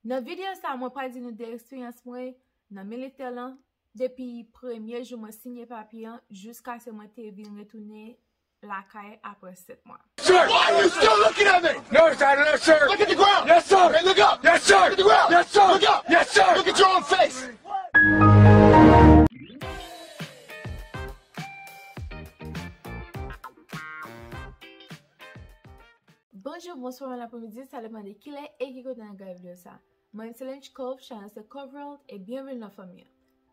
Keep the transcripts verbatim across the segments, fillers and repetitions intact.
Nan videyo sa, mwen pral di nou de eksperyans mwen nan militè lan, depi premye jou mwen siyen papye an jiskaske mwen te vin retounen lakay apre sèt mwa. Sir! Why are you still looking at me? No, sir, no, sir. Look at the ground. Yes, sir. Hey, look up. Yes, sir. Look at the ground. Yes, sir. Look up. Yes, sir. Look at your own face. Bonjou, bonswa, bon apremidi, sa depann de kilè e ki kote n ap gade videyo sa. Mwen se Lynch Cove, chanèl se Cove World, e byenveni nan fanmi an.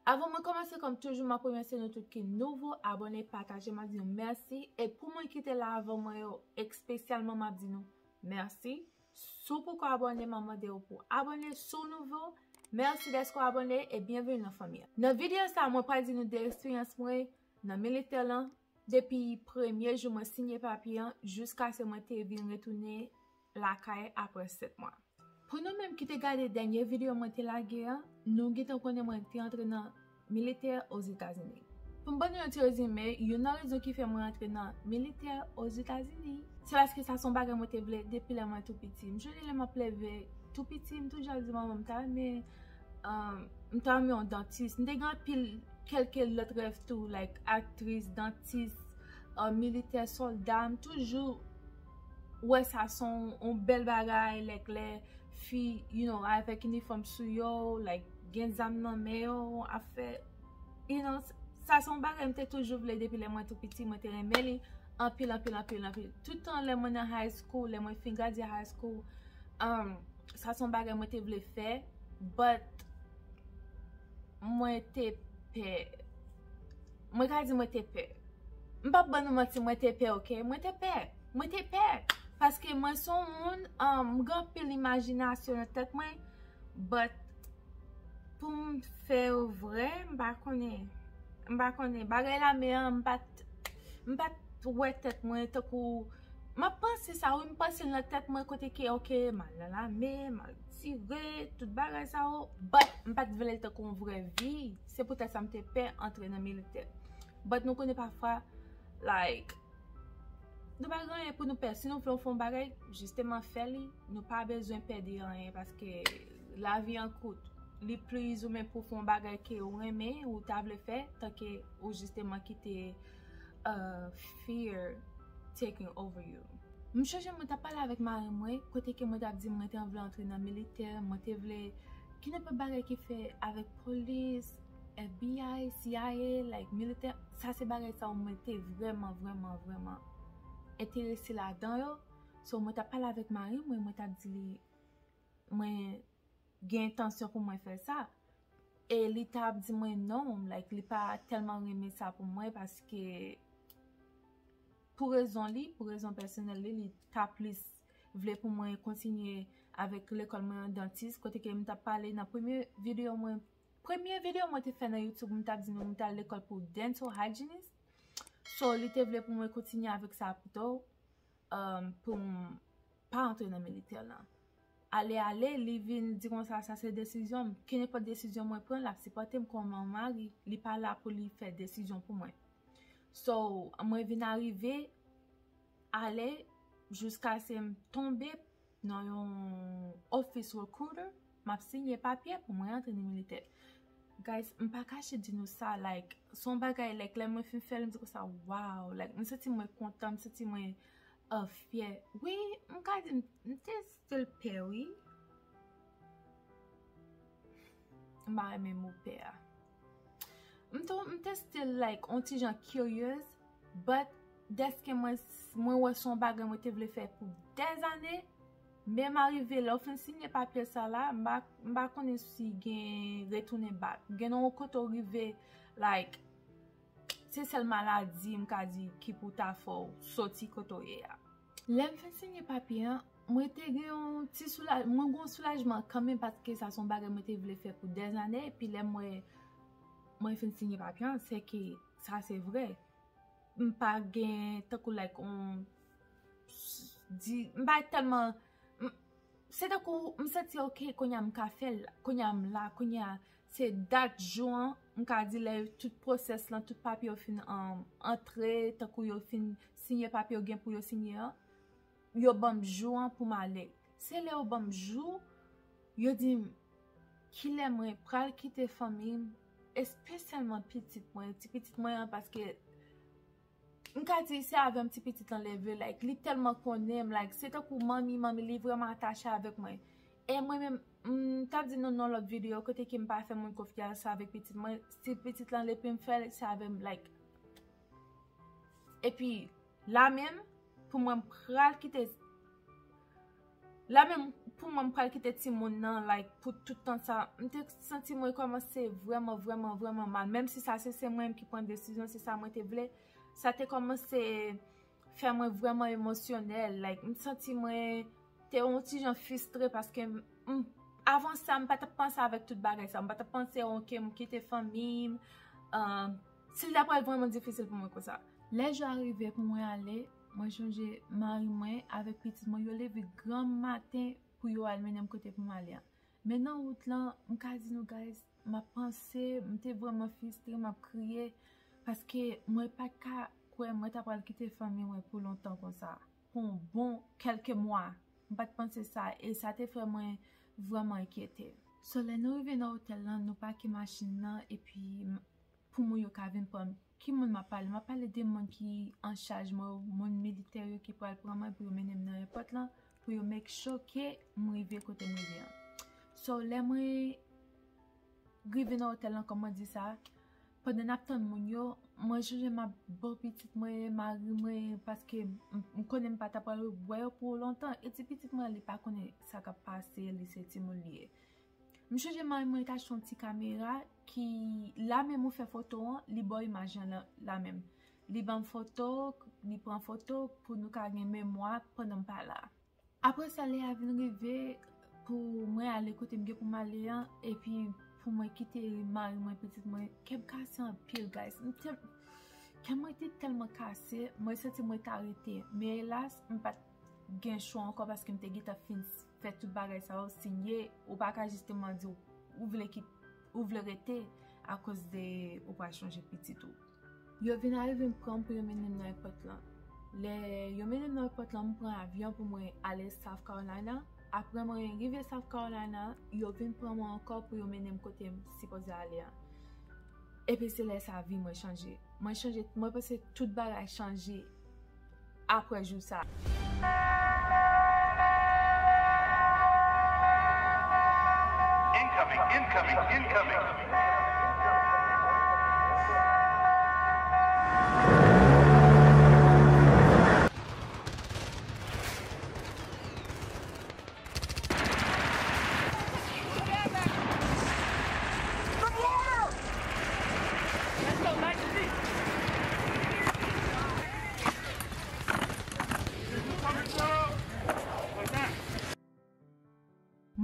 Avan mwen kòmanse, kòm toujou, m ap remèsye nou tout ki nouvo abòne, pataje, m ap di nou mèsi. E pou moun ki te la avan mwen yo, espesyalman, m ap di nou mèsi. Si w poko abòne, m ap mande w pou abòne. Si w nouvo, mèsi dèske w abòne e byenveni nan fanmi an. Nan videyo sa, mwen pral di nou de eksperyans mwen nan militè lan, depi premye jou mwen siyen papye an jiskaske mwen te vin retounen lakay apre sèt mwa. Pou nou menm ki te gade dènye videyo mwen te lage an, nou gentan konnen mwen te antre nan militè Ozetazini. Pou m ban nou yon ti rezime, youn nan rezon ki fè mwen antre nan militè Ozetazini, se paske sa se yon bagay mwen te vle depi lè mwen tou piti. M sonje lè m ap leve tou piti, m toujou ap di manman m ta renmen, um, m ta renmen yon dantis. M te gen anpil kèlke lòt rèv tou, like aktris, dantis, uh, militè, sòlda. M toujou wè sa se yon, yon bèl bagay, like lè fi, you know, avèk inifòm sou yo, like gen zam nan men yo, ap fè, you know, sa se yon bagay m te toujou vle depi lè mwen tou piti, mwen te renmen li anpil, anpil, anpil, anpil. Tout tan lè mwen nan high school, lè mwen fin gradye high school, um, sa se yon bagay mwen te vle fè, but mwen te pè. Mwen ka di mwen te pè. M p ap ban nou manti, mwen te pè, oke? Mwen te pè. Mwen te pè. Paske mwen se yon moun, um, m gen anpil imajinasyon nan tèt mwen, but pou m fè yo vrè, m pa konnen. M pa konnen. Bagay lame an, m pa t, m pa t wè tèt mwen tankou, m ap panse sa, wi, m panse l nan tèt mwen kote ke, oke, m al nan lame, m al tire, tout bagay sa yo, but m pa t vle l tankou yon vrè vi. Se poutèt sa m te pè antre nan militè. But nou konnen pafwa, like, nou pa gen anyen pou nou pè. Si nou vle fè yon bagay, jisteman fè li. Nou pa bezwen pè de anyen, paske lavi an kout. Li pliz ou men pou fè yon bagay ke ou renmen, ou ta vle fè, tanke ou jisteman kite, uh, fear taking over you. M sonje mwen t ap pale avèk mari mwen, kote ke mwen t ap di mwen te vle antre nan militè, mwen te vle ki nenpòt bagay ki fè avèk polis, F B I, C I A, like, militè, sa se bagay sa yo mwen te vrèman, vrèman, vrèman enterese ladan yo. So, mwen t ap pale avèk mari mwen, mwen t ap di li, mwen gen entansyon pou mwen fè sa. E li t ap di mwen non, like, li pa tèlman renmen sa pou mwen, paske pou rezon li, pou rezon pèsonèl li, li ta plis vle pou mwen kontinye avèk lekòl mwen an dantis, kote ke m t ap pale nan premye videyo mwen, premye videyo mwen te fè nan YouTube, m t ap di nou m t al lekòl pou dental hygienist. So, li te vle pou mwen kontinye avèk sa pito, um, pou m pa antre nan militè lan. Ale, ale, li vin di konsa, sa se desizyon m. Kenenpòt desizyon mwen pran, l ap sipòte m kòm yon mari. Li pa la pou li fè desizyon pou mwen. So, mwen vin arive ale jiskaske m tonbe nan yon office recruiter, m ap siyen papye pou mwen antre nan militè. Guys, m pa kache di nou sa, like, se yon bagay, like, lè mwen fin fè l, m di konsa, wow, like, m santi mwen kontan, m santi mwen, uh, fyè. Wi, m ka di m, m te still pè, wi. M pa renmen mo pè a. M tou, m te still, like, on ti jan curious, but dèske mwen, mwen wè se yon bagay mwen te vle fè pou dèzane, men m arive lè w fin siyen papye sa la, m pa, m pa konnen si gen retounen bak. Gen yon kote w rive, like, se sèl maladi, m ka di, ki pou ta fè w soti kote w ye a. Lè m fin siyen papye an, mwen te gen yon ti soulaj-, mwen gen yon soulajman kanmenm, paske sa se yon bagay mwen te vle fè pou dèzane, epi lè mwen, mwen fin siyen papye an, se ke sa se vre. M pa gen tankou, like, on, di, m pa tèlman, m, se tankou m santi, oke, kounye a m ka fè l, kounye a m la, kounye a se dat jou an, m ka di lè tout pwosès lan, tout papye yo fin, um, antre, tankou yo fin siyen papye yo gen pou yo siyen an, yo ban m jou an pou m ale. Se lè yo ban m jou, Yo di m, kilè mwen pral kite fanmi m, espesyalman pitit mwen, ti pitit mwen an, paske m ka di se avè m ti pitit lan leve, like, li tèlman konnen m, like, se tankou manmi, manmi, li vrèman atache avèk mwen. E mwen menm, m t ap di nou nan lòt videyo, kote ke m pa fè moun konfyans avèk pitit mwen, si pitit lan le pi m fè l, se avè m, like. Epi, la menm, pou mwen m pral kite, la menm, pou mwen m pral kite timoun nan, like, pou tout tan sa, m te santi mwen kòmanse vrèman, vrèman, vrèman mal. Menm si sa se, se mwen menm ki pran desizyon, se sa mwen te vle, sa te kòmanse fè mwen vrèman emosyonèl. Like, m santi mwen te yon ti jan fristre paske m, m, avan sa, m pa t ap panse avèk tout bagay sa. M pa t ap panse, ok, m kite fanmi m. Um, si l ta pral vrèman difisil pou mwen konsa. Lè jou a rive pou mwen ale, mwen chonje mari mwen avèk pitit mwen, yo leve granm maten pou yo al mennen m kote pou m ale an. Men nan wout lan, m ka di nou, guys, m ap panse, m te vrèman fristre, m ap kriye, paske mwen pa t ka kwè mwen ta pral kite fanmi mwen pou lontan konsa, pou yon bon kèlke mwa. M pa t panse sa, e sa te fè mwen vrèman enkyete. So, lè nou rive nan otèl lan, nou pake machin nan, epi m, pou moun yo ka vin pran m. Ki moun m ap pale? M ap pale de moun ki an chaj mwen yo, moun militè yo ki pral pran mwen pou yo mennen m nan èpòt lan, pou yo make sure ke m rive kote m rive an. So, lè mwen rive nan otèl lan, kòm mwen di sa, pandan n ap tann moun yo, mwen chonje m ap ba pitit mwen, mari mwen, paske m, m konnen m pa ta pral wè yo pou lontan. E ti pitit mwen, li pa konnen sa k ap pase, li se timoun li ye. M chonje mari mwen t achte yon ti kamera ki, la menm ou fè foto an, li ba w imaj lan la, la menm. Li ban m foto, li pran foto pou nou ka gen memwa pandan m pa la. Apre sa, lè a vin rive pou mwen ale kote m gen pou m ale an, epi pou mwen kite mari mwen, pitit mwen, kè m kase anpil, guys. M te, kè mwen te tèlman kase, mwen santi mwen ta rete. Men elas, m pa t gen chwa ankò paske m te gentan fin fè tout bagay sa yo, siyen, ou pa ka jisteman di w, ou vle kit, ou vle rete akoz de ou pral chonje pitit ou. Yo vin arive m pran m pou yo mennen m nan èpòt lan. Lè yo mennen m nan èpòt lan, m pran avyon pou mwen ale South Carolina. Apre mwen rive South Carolina, yo vin pran mwen ankò pou yo mennen m kote m sipoze ale an. Epi se lè sa vi mwen chanje. Mwen chanje, mwen panse tout bagay chanje apre jou sa. Incoming, incoming, incoming.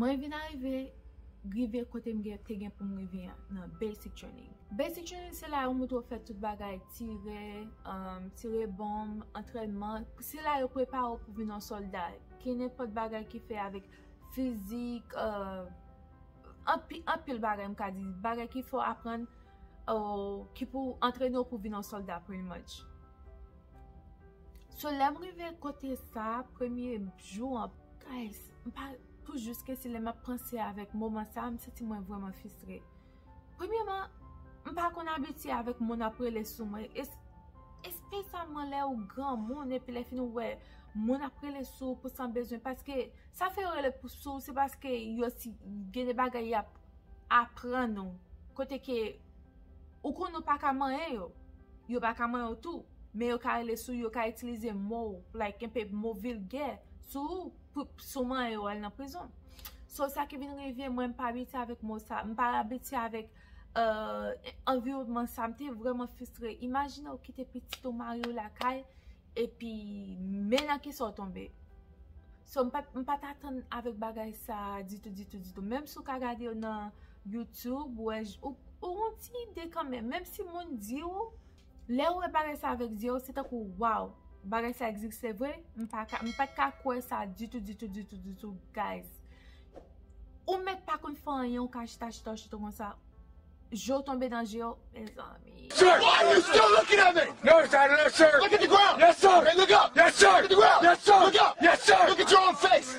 Mwen vin arive, rive kote m gen, te gen pou m rive an, nan basic training. Basic training, se la yo montre w fè tout bagay, tire, um, tire bonm, antrènman. Se la yo prepare w pou vin yon sòlda. Ki nenpòt bagay ki fè avèk fizik, uh, anpi-, anpil bagay, m ka di, bagay ki fè w aprann, uh, ki pou antrene w pou vin yon sòlda, pretty much. So, lè m rive kote sa, premye jou an, guys, m pa, pou jis ke si lè m ap panse avèk moman sa, m santi mwen vrèman fristre. Premyèman, m pa konn abitye avèk moun ap rele sou mwen. Es-, espesyalman lè ou granmoun, epi lè fini ou wè moun ap rele sou ou pou san bezwen, paske sa fè yo rele pou sou, se paske yo si, gen de bagay y ap aprann ou, kote ke ou konn ou pa ka manyen yo, yo pa ka manyen w tou, men yo ka rele sou, yo ka itilize mo, like, enpe mo vilgè sou ou, pou, si w manyen yo al nan prizon. So, sa ki vin rive, mwen, m pa abitye avèk mo sa, m pa abitye avèk, euh, anviwònman sa, m te vrèman fristre. Imajine w kite pitit ou, mari w lakay, epi men nan kisa w tonbe. So, m pa, m pa t atann avèk bagay sa ditou, ditou, ditou. Menm si w ka gade yo nan YouTube, ou wè, j-, ou, ou yon ti ide kanmenm. Menm si moun di w, lè ou wè bagay sa avèk zye w, se tankou, waw, bagay sa egziste vre. M pa ka, m pa t ka kwè sa ditou, ditou, ditou, ditou, guys. Ou mèt pa konn fè anyen, ou ka chita, chita, chita konsa. Je w tonbe nan je w, mezanmi. Sir, why are you still looking at me? No, sir, no, sir. Look at the ground. Yes, sir. Hey, look up. Yes, sir. Look at the ground. Yes, sir. Look up. Yes, sir. Look at your own face.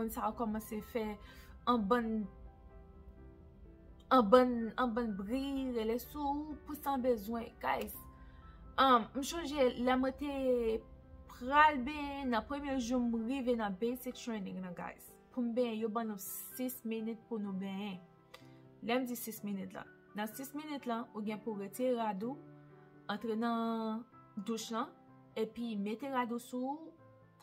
Moun sa yo kòmanse fè an bann an bann an bann bri, rele sou ou pou san bezwen, guys. Um, m chonje lè mwen te pral benyen nan premye jou m rive nan basic training nan, guys. Pou m benyen, yo ban nou sis minit pou nou benyen. Lè m di sis minit lan, nan sis minit lan, ou gen pou retire rad ou, antre nan douch lan, epi mete rad ou sou ou,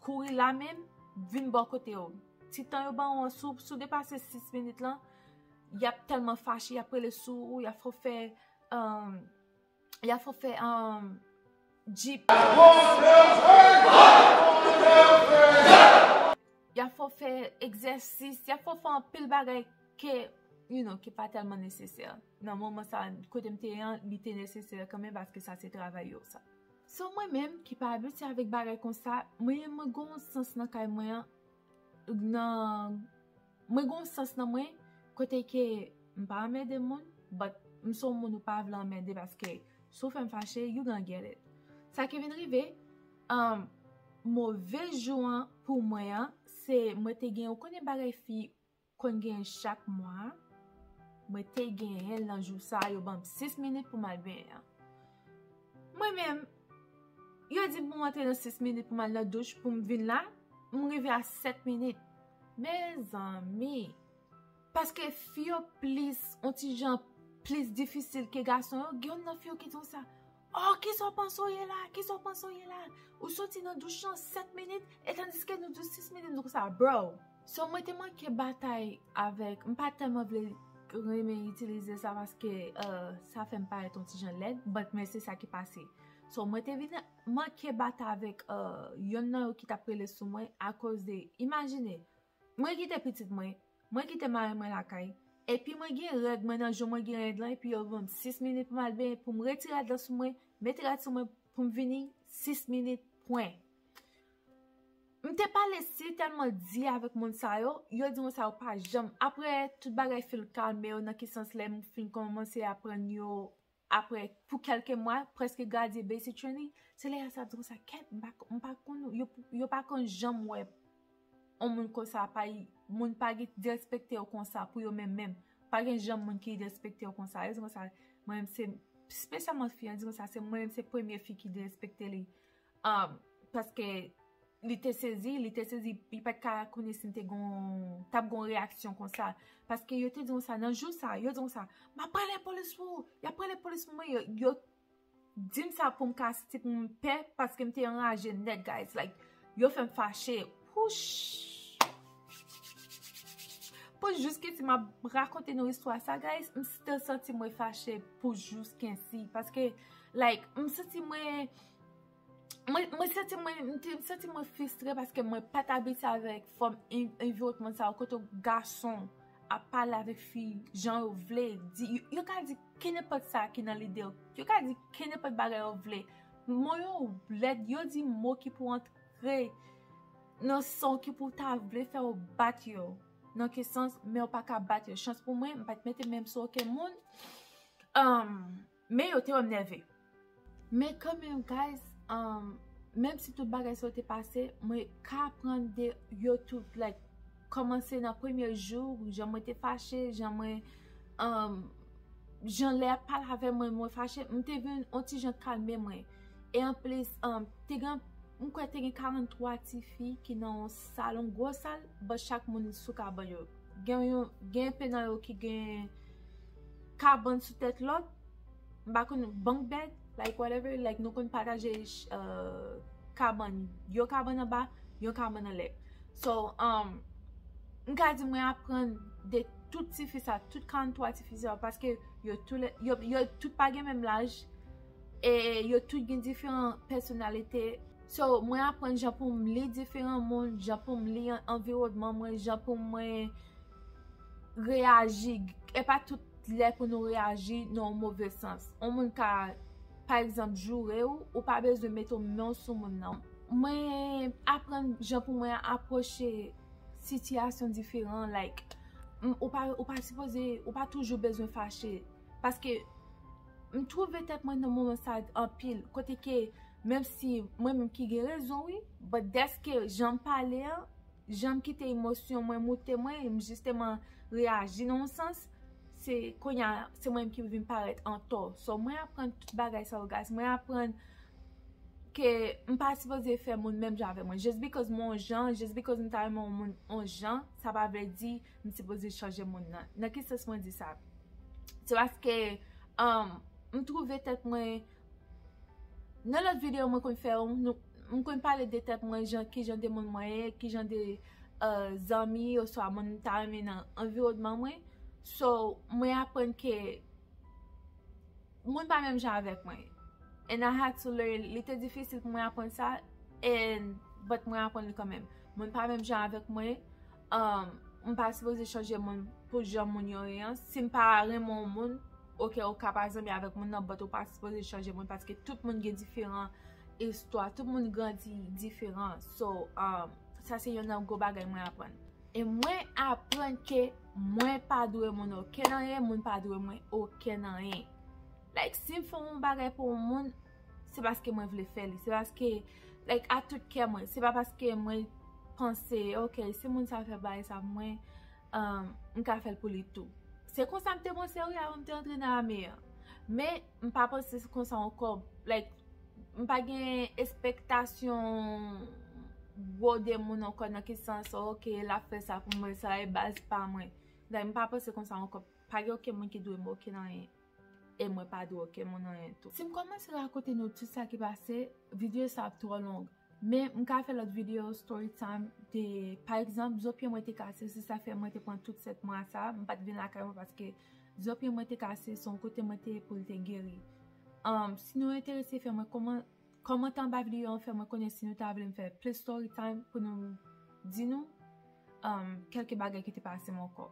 kouri la menm, vin bò kote yo. Ti tan yo ban ou an, si w, si w depase sis minit lan, y ap tèlman fache, y ap rele sou ou, y ap fè w fè, um, y ap fè w fè, um, jip. Y ap fè w fè egzèsis, y ap fè w fè anpil bagay ke, you know, ki pa tèlman nesesè. Nan moman sa, kote m te ye an, li te nesesè kanmenm paske sa se travay yo sa. So mwen menm ki pa abitye avèk bagay konsa, mwen, mwen gen yon sans nan kay mwen an, nan, mwen gen yon sans nan mwen, kote ke m pa anmède moun, but m se yon moun ou pa vle anmède paske si w fè m fache, you gonna get it. Sa ki vin rive, um, move jou an pou mwen an, se mwen te gen, ou konnen bagay fi konn gen chak mwa, mwen te genyen l nan jou sa, yo ban m sis minit pou m al benyen an. Mwen menm, yo di pou m antre nan sis minit pou m al nan douch pou m vin la, m rive a sèt minit. Mezanmi, paske fi yo plis, on ti jan plis difisil ke gason yo, gen youn nan fi yo ki di w sa, oh, kisa w panse w ye la? Kisa w panse w ye la? Ou soti nan douch lan sèt minit, e tandiske nou di w sis minit, nou konsa, bro. So, mwen te manke batay avèk, m pa tèlman vle renmen itilize sa paske, uh, sa fè m parèt on ti jan lèd, but men se sa ki pase. So, mwen te vin manke batay avèk, uh, yonn nan yo ki t ap rele sou mwen akoz de, imajine, mwen kite pitit mwen, mwen kite mari mwen lakay, epi mwen gen règ mwen nan jou mwen gen règ lan, epi yo ban m sis minit pou m al benyen, pou m retire règ lan sou mwen, mete règ sou mwen, pou m vini sis minit, pwen. M te pale si tèlman di avèk moun sa yo, yo di mwen sa yo pa janm. Apre tout bagay fin kalme yo, nan ki sans lè m fin kòmanse aprann yo, apre pou kèlke mwa, prèske gradye basic training, se lè yo sa di konsa, kèt, m pa, m pa konn, yo, yo pa konn janm wè on moun konsa, pa, moun pa gen derespekte yo konsa pou yo menm menm. Pa gen janm moun ki derespekte yo konsa. Yo di konsa, mwen menm se, espesyalman fi an, di konsa, se mwen menm se premye fi ki derespekte li. Um, paske li te sezi, li te sezi, li pa t ka konnen si m te gon, t ap gon reyaksyon konsa. Paske yo te di konsa, nan jou sa, yo di konsa, m ap rele polis pou ou, y ap rele polis pou mwen, yo, yo di m sa pou m ka santi pou m pè, paske m te anraje nèt, guys. Like, yo fè m fache. Wouch! Pou jis ke si m ap rakonte nou istwa sa, guys, m still santi mwen fache pou jis kensi. Paske, like, m santi mwen, mwen, mwen santi mwen, m te, m santi mwen fristre paske mwen pa t abitye avèk fòm en-, enviwònman sa yo kote gason ap pale avèk fi jan yo vle. Di, yo, yo ka di kenenpòt sa ki nan lide yo. Yo ka di kenenpòt bagay yo vle. Mo yo lèd, yo di mo ki pou antre nan san w, ki pou ta vle fè w bat yo. Nan ki sans, men w pa ka bat yo. Chans pou mwen, m pa t mete men m sou okenn moun. Um, men yo te wè m nève. Men kanmenm, guys, um, menm si tout bagay sa yo te pase, mwen ka aprann de yo tout, like, kòmanse nan premye jou, jan mwen te fache, jan mwen, um, jan lè y ap pale avè mwen, mwen fache, m te vin on ti jan kalme mwen. E anplis, um, te gen, m kwè te gen karant twa tifi ki nan yon salon, gwo sal, but chak moun sou kabann yo. Gen yon, gen enpe nan yo ki gen kabann sou tèt lòt, m pa konn, bunk bed, like, whatever, like, nou konn pataje, uh, kabann, yon kabann anba, yon kabann anlè. So, um, m ka di mwen aprann de tout tifi sa, tout karant twa tifi sa, paske yo tout le, yo, yo tout pa gen menm laj, e yo tout gen diferan pèsonalite. So, mwen aprann jan pou m li diferan moun, jan pou m li an-, anviwònman mwen, jan pou mwen reyaji. E pa tout lè pou nou reyaji nan yon move sans. Yon moun ka, pa egzanp, joure w, ou pa bezwen mete w men w sou moun nan. Mwen aprann jan pou mwen apwoche sitiyasyon diferan, like, m, ou pa, ou pa sipoze, ou pa toujou bezwen fache. Paske m twouve tèt mwen nan moman sa anpil, kote ke, menm si mwen menm ki gen rezon, wi, but dèske jan m pale an, jan m kite emosyon mwen moute mwen, e m jisteman reyaji nan yon sans, se kounye a, se mwen menm ki vin parèt an tò. So, mwen aprann tout bagay sa yo, guys. Mwen aprann ke m pa sipoze fè moun menm jan avèk mwen. Just because mwen yon jan, just because m ta renmen yon moun yon jan, sa pa vle di m sipoze chanje moun nan. Nan ki sans mwen di sa? Se paske, um, m twouve tèt mwen, nan lòt videyo mwen konn fè, m, m konn pale de tèt mwen, jan, ki jan de moun mwen ye, ki jan de, uh, zanmi, oswa moun m ta renmen nan anviwònman mwen. So, mwen aprann ke moun pa menm jan avèk mwen. And I had to learn. Li te difisil pou mwen aprann sa, and, but mwen aprann li kanmenm. Moun pa menm jan avèk mwen. Um, m pa sipoze chanje moun pou jan moun yo ye an. Si m pa renmen yon moun, oke, ou ka pa zanmi avèk moun nan, but ou pa sipoze chanje moun, paske tout moun gen diferan istwa, tout moun grandi diferan. So, um, sa se youn nan gwo bagay mwen aprann. E mwen aprann ke mwen pa dwe moun okenn anyen, moun pa dwe mwen okenn anyen. Like, si m fè yon bagay pou yon moun, se paske mwen vle fè li. Se paske, like, a tout kè mwen. Se pa paske mwen panse, oke, si moun sa fè bagay sa pou mwen, um, m ka fè l pou li tou. Se konsa m te panse wi avan m te antre nan lame an. Men, m pa panse se konsa ankò. Like, m pa gen espektasyon gwo de moun ankò, nan ki sans, oke, l ap fè sa pou mwen, sa e baz pa mwen. Like, m pa panse konsa ankò. Pa gen okenn moun ki dwe m okenn anyen. E mwen pa dwe okenn moun anyen tou. Si m kòmanse rakonte nou tout sa ki pase, videyo sa ap twò long. Men m ka fè lòt videyo story time de, pa egzanp, zo pye mwen te kase, se sa fè mwen te pran tout sèt mwa sa, m pa t vin lakay mwen paske zo pye mwen te kase, se yon kote mwen te ye pou l te geri. Um, si nou enterese, fè mwen kòman-, kòmante anba videyo an, fè mwen konnen si nou ta vle m fè plis story time pou nou di nou, um, kèlke bagay ki te pase m ankò.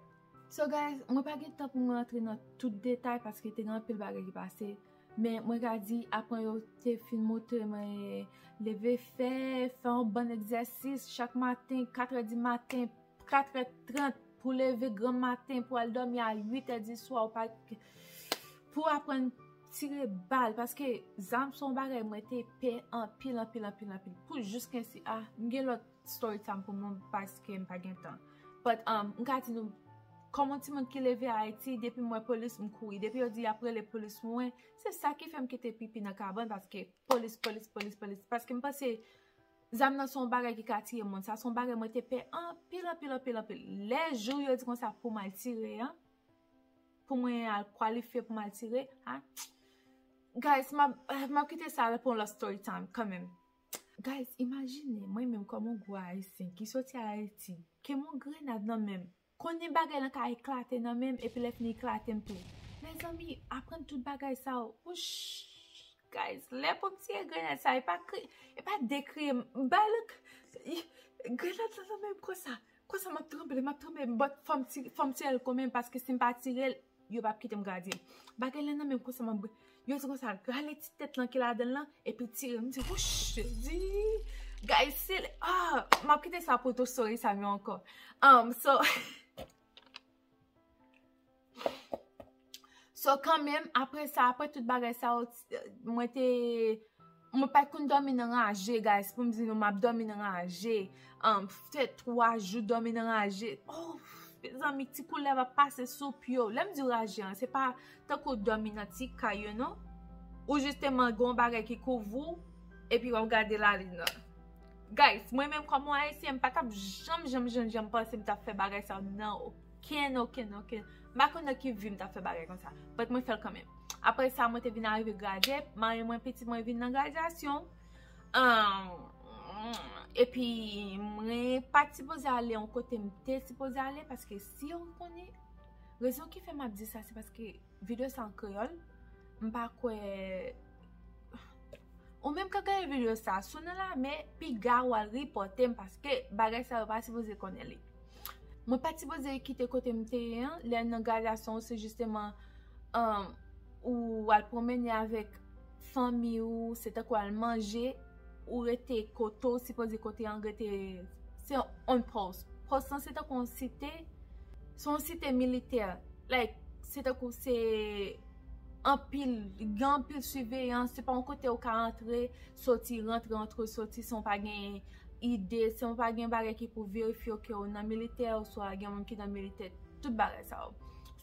So guys, mwen pa gen tan pou mwen rantre nan tout detay paske te gen anpil bagay ki pase. Men mwen ka di, apre yo te fin montre mwen leve fè, fè yon bann egzèsis chak maten, katrè di maten, katrè trant, pou leve granm maten, pou al dòmi a uitè di swa, ou pa, pou aprann tire bal, paske zam se yon bagay mwen te pè anpil, anpil, anpil, anpil. Pou jis kensi, ah, m gen lòt story time pou mwen paske m pa gen tan. But, um, m ka di nou, kòm yon timoun ki leve Ayiti, depi m wè polis, m kouri. Depi yo di y ap rele polis mwen, se sa ki fè m kite pipi nan kabann, paske polis, polis, polis, polis. Paske m panse zam nan se yon bagay ki ka tiye moun. Sa se yon bagay mwen te pè anpil, anpil, anpil, anpil. Lè jou yo di konsa pou m al tire an, pou mwen al kwalifye pou m al tire, ha? Guys, m ap, m ap kite sa pou yon lòt story time kanmenm. Guys, imajine mwen menm kòm yon gwo Ayisyen ki soti Ayiti, ke m yon grenad nan men m, konnen bagay lan ka eklate nan men m, epi lè fini eklate m tou. Mezanmi, aprann tout bagay sa yo. Wouch! Guys, lè pou m tire grenad sa, e pa kri, e pa dekri, m bay l, grenad lan nan men m konsa. Konsa m ap tranble, m ap tranble, but fò m ti-, fò m tire l kanmenm, paske si m pa tire l, yo p ap kite m gade l. Bagay lan nan men m konsa m ap, yo di konsa, rale ti tèt lan ki ladan l lan, epi tire l. M di, wouch, Jezi! Guys, se, ah, m ap kite sa pou tou story sa m yo ankò. Um, so, so, kanmenm, apre sa, apre tout bagay sa yo, mwen te, mwen pa t konn dòmi nan raje, guys, pou m di nou, m ap dòmi nan raje. Um, fè twa jou dòmi nan raje. Oh, mezanmi, ti koulèv ap pase sou pye w. Lè m di raje an, se pa tankou dòmi nan ti kay yo, non. Ou jisteman gen yon bagay ki kouvri w, epi w ap gade lalin nan. Guys, mwen menm kòm yon Ayisyen, m pa t ap janm, janm, janm, janm panse m t ap fè bagay sa nan okenn, okenn, okenn. M pa konn nan ki vi m t ap fè bagay konsa. But mwen fè l kanmenm. Apre sa, mwen te vin arive gradye, mari mwen, pitit mwen vin nan gradyasyon. Ahn, epi mwen pa t sipoze ale yon kote m te sipoze ale, paske si yo konnen, rezon ki fè m ap di sa, se paske videyo sa an kreyòl, m pa kwè ou menm k ap gade videyo sa, si w nan lame, piga w al ripòte m, paske bagay sa yo pa sipoze konnen li. Mwen pa t sipoze kite kote m te ye an, lè nan gradyasyon, se jisteman, um, ou al pwonmennen avèk fanmi w, se tankou al manje, ou rete kote w sipoze kote an rete, se on post. Post lan se tankou yon site, se yon site militè. Like, se tankou se anpil, gen anpil siveyans, se pa yon kote ou ka antre, soti, rantre, antre, soti, san w pa gen ide, si w pa gen bagay ki pou verifye ke w nan militè, oswa gen moun ki nan militè, tout bagay sa yo.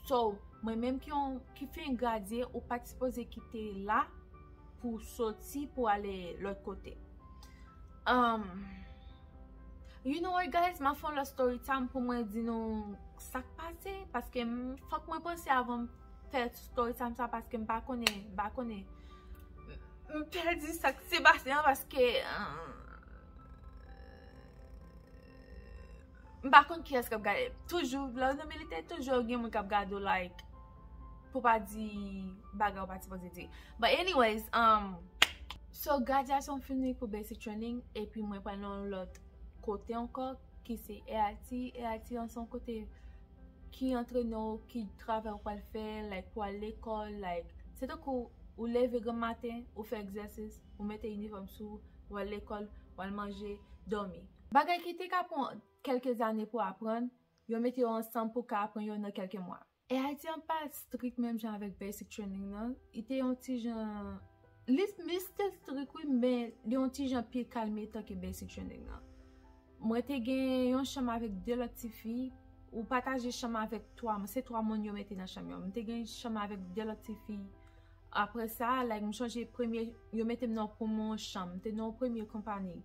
So, mwen menm ki yon, ki fin gradye, ou pa t sipoze kite la pou soti, pou ale lòt kote. Um, you know what, guys? M a fè yon lòt story time pou mwen di nou sa k pase, paske m, fòk mwen panse avan m fè story time sa, paske m pa konnen, m pa konnen. M, m pèdi sa k se pase an, paske, uh, m pa konn kiyès k ap gade. Toujou, lè w nan militè, toujou gen moun k ap gade w, like, pou pa di bagay ou pa t sipoze di. But anyways, um, so gradyasyon fini pou basic training, epi mwen pral nan yon lòt kote ankò, ki se A I T. A I T an se yon kote ki antrene w, ki travay ou pral fè, like, pou al lekòl, like, se tankou ou leve granm maten, ou fè egzèsis, ou mete inifòm sou, ou al lekòl, ou al manje, dòmi. Bagay ki te ka pran kèlke zane pou aprann, yo mete yo ansanm pou ka aprann yo nan kèlke mwa. A I T an pa strik menm jan avèk basic training nan. Li te yon ti jan, li, li still strik wi, men li yon ti jan pi kalme tanke basic training nan. Mwen te gen yon chanm avèk de lòt tifi. Ou pataje chanm avèk twa moun, se twa moun yo mete nan chanm yo. Mwen te gen chanm avèk de lòt tifi. Apre sa, like, m sonje premye, yo mete m nan pou mwen yon chanm. M te nan yon premye konpanyi.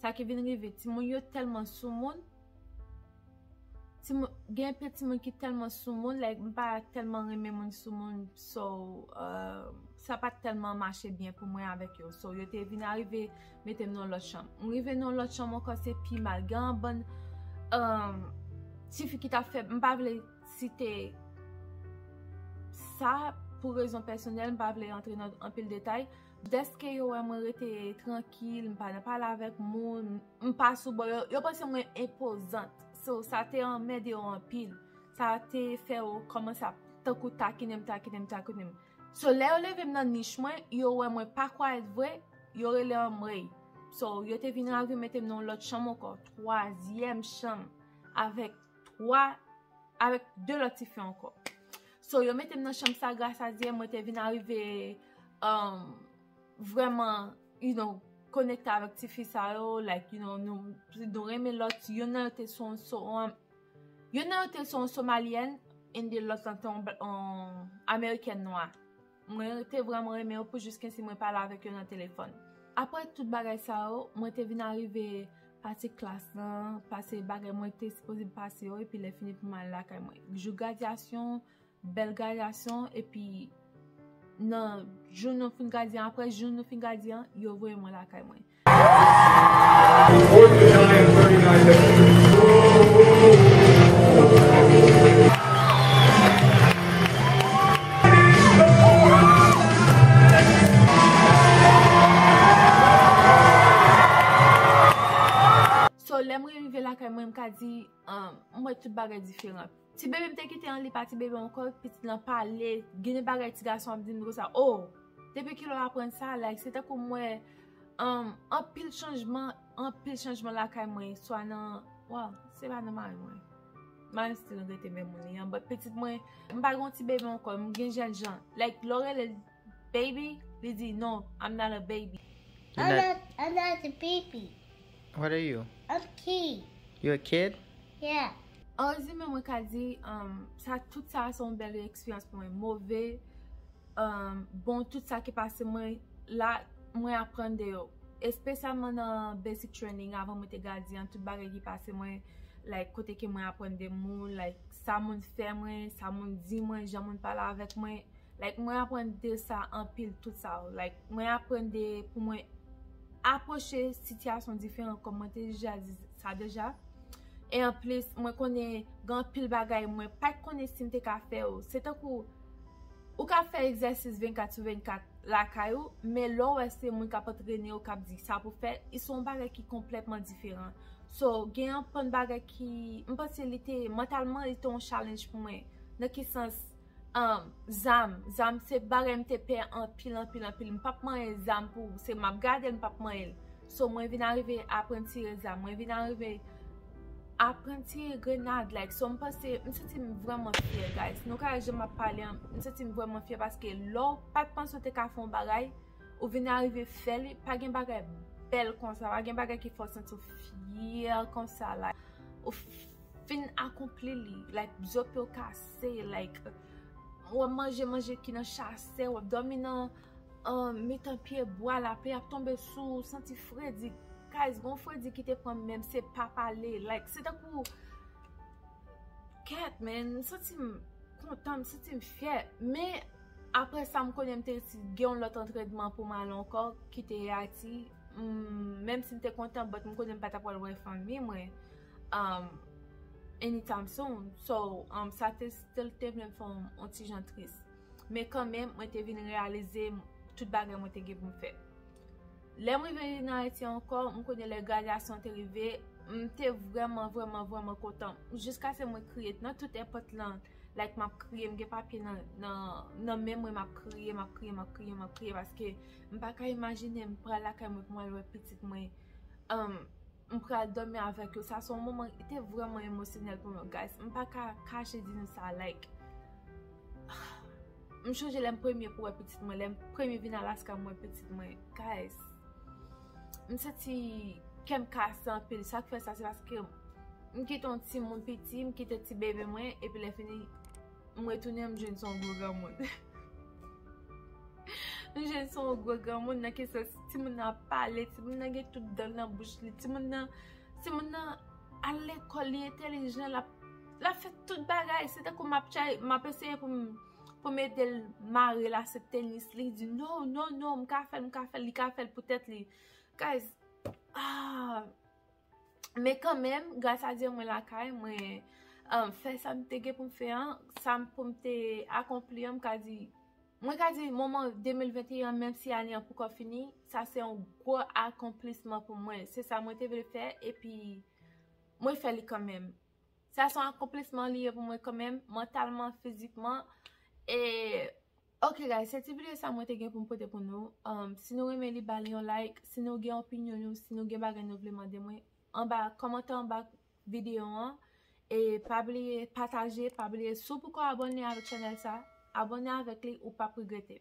Sa ki vin rive, timoun yo tèlman soumoun. Timoun, gen anpil timoun ki tèlman soumoun, like, m pa tèlman renmen moun soumoun, so, uh, sa pa t tèlman mache byen pou mwen avèk yo. So, yo te vin arive mete m nan lòt chanm. M rive nan lòt chanm ankò, se pi mal. Gen yon bann, um, tifi ki t ap fè, m pa vle site sa pou rezon pèsonèl, m pa vle antre nan anpil detay. Dèske yo wè mwen rete trankil, m pa nan pale avèk moun, m pa sou bò, yo, yo panse mwen enpozant. So, sa te anmède yo anpil. Sa te fè yo kòmanse ap tankou takinen m, takinen m, takinen m. So, lè yo leve m nan nich mwen, yo wè mwen pa kwayèt vre, yo rele anmwey. So, yo te vin rive mete m nan yon lòt chanm ankò, twazyèm chanm, avèk twa, avèk de lòt tifi ankò. So, yo mete m nan chanm sa, gras a Dye, mwen te vin arive, um, vrèman, you know, konekte avèk tifi sa yo, like, you know, nou, nou renmen lòt, youn nan yo te se yon, se yon, youn nan yo te se yon Somalyèn, and then lòt lan te yon bl-, yon Amerikèn nwa. Mwen te vrèman renmen yo pou jiskensi mwen pale avèk yo nan telefòn. Apre tout bagay sa yo, mwen te vin arive pase klas lan, pase bagay mwen te sipoze pase yo, epi lè fini pou m al lakay mwen. Jou gradyasyon, bèl gradyasyon, epi nan jou nou fin gradye an, apre jou nou fin gradye an, yo voye mwen lakay mwen. So, lè mwen rive lakay mwen, m ka di, um, m wè tout bagay diferan. Ti bebe m te kite an, li pa ti bebe ankò, pitit lan pale, gen de bagay ti gason ap di m konsa, "Oh, depi kilè w aprann sa?" Like, se tankou m wè, um, anpil chanjman, anpil chanjman lakay mwen, swa nan, well, se pa nan mari mwen. Mari m still rete menm moun li an, but pitit mwen, m pa gen yon ti bebe ankò, m gen jènjan. Like, lè w rele l baby, li di, "No, I'm not a baby." You're I'm not, not, I'm not a baby. What are you? I'm kid. You a kid? Yeah. An rezime, mwen ka di, um, sa, tout sa, se yon bèl eksperyans pou mwen. Move, um, bon, tout sa ki pase mwen, la, mwen aprann de yo. Espesyalman nan basic training, avan mwen te gradye an, tout bagay ki pase mwen, like, kote ke mwen aprann de moun, like, sa moun fè mwen, sa moun di mwen, jan moun pale avèk mwen, like, mwen aprann de sa anpil, tout sa yo. Like, mwen aprann de pou mwen apwoche sitiyasyon diferan, kòm mwen te deja di sa deja. E anplis, mwen konnen gen anpil bagay mwen pa t konnen si m te ka fè yo. Se tankou ou ka fè egzèsis vennkat sou vennkat lakay ou, men lè w wè se moun k ap antrene w k ap di sa pou fè, se yon bagay ki konplètman diferan. So, gen yon bann bagay ki, m panse li te, mantalman, li te yon challenge pou mwen. Nan ki sans? Um, zam, zam se bagay m te pè anpil, anpil, anpil. M p ap manyen zam pou, se m ap gade l, m p ap manyen l. So, mwen vin arive aprann tire zam. Mwen vin arive aprann tire grenad, like, so, m panse, m santi m vrèman fyè, guys. Nou ka wè jan m ap pale an, m santi m vrèman fyè paske lè w pa t panse w te ka fè yon bagay, ou vin arive fè li, pa gen bagay bèl konsa, pa gen bagay ki fè w santi w fyè konsa, like, ou fin akonpli li, like, zòp yo kase, like, w ap manje manje ki nan chasè, w ap dòmi nan, um, mitan pye bwa, lapli ap tonbe sou ou, santi fredi, guys, gon fredi ki te pran m menm, se pa pale, like, se tankou, kèt, man, m santi m kontan, m santi m fyè, men apre sa, m konnen m te gen yon lòt antrènman pou m ale ankò, ki te Ayiti. Mm, menm si m te kontan, but m konnen m pa t ap pral wè fanmi mwen, um, anytime soon. So, um, sa te still te vle m fè yon, yon ti jan tris. Men kanmenm, mwen te vin reyalize m, tout bagay mwen te gen pou m fè. Lè m rive nan Ayiti ankò, m konnen lè gradyasyon te rive, m te vrèman, vrèman, vrèman kontan. Jiskaske mwen kriye nan tout èpòt lan. Like, m ap kriye, m gen papye nan, nan, nan men mwen, m ap kriye, m ap kriye, m ap kriye, m ap kriye, paske m pa ka imajine m pral lakay mwen pou m al wè pitit mwen. Um, m pral dòmi avèk yo. Sa se yon moman, li te vrèman emosyonèl pou mwen, guys. M pa ka kache di nou sa, like, m chonje lè m premye pou wè pitit mwen, lè m premye vin Alaska, m wè pitit mwen, guys. M santi kè m kase anpil. Sa k fè sa, se paske m kite yon timoun piti, m kite ti bebe mwen, epi lè fini, m retounen, m jwenn se yon gwo granmoun. M jwenn se yon gwo granmoun nan kesyon, timoun nan ap pale, timoun nan gen tout dan nan bouch li, timoun nan, timoun nan al lekòl, li entèlijan, l ap, l ap fè tout bagay. Se tankou m ap chay, m ap eseye pou m, pou m ede l mare lasèt tenis, li di, "No, no, no, m ka fè l, m ka fè l," li ka fè l pou tèt li. Guys, ah, men kanmenm, gras a Dye, mwen lakay, mwen, um, fè sa m te gen pou m fè an, sa m pou m te akonpli an, m ka di, mwen ka di, moman de mil venteyen an, menm si ane an poko fini, sa se yon gwo akonplisman pou mwen. Se sa mwen te vle fè, epi mwen fè li kanmenm. Sa se yon akonplisman li ye pou mwen kanmenm, mantalman, fizikman. E, ok, guys, se ti videyo sa mwen te gen pou m pote pou nou. Um, si nou renmen li, ba li yon like. Si nou gen opinyon nou, si nou gen bagay nou vle mande mwen, anba, kòmante anba videyo an. E pa bliye pataje, pa bliye si w poko abòne avèk chanèl sa, abòne avèk li, ou p ap regrete.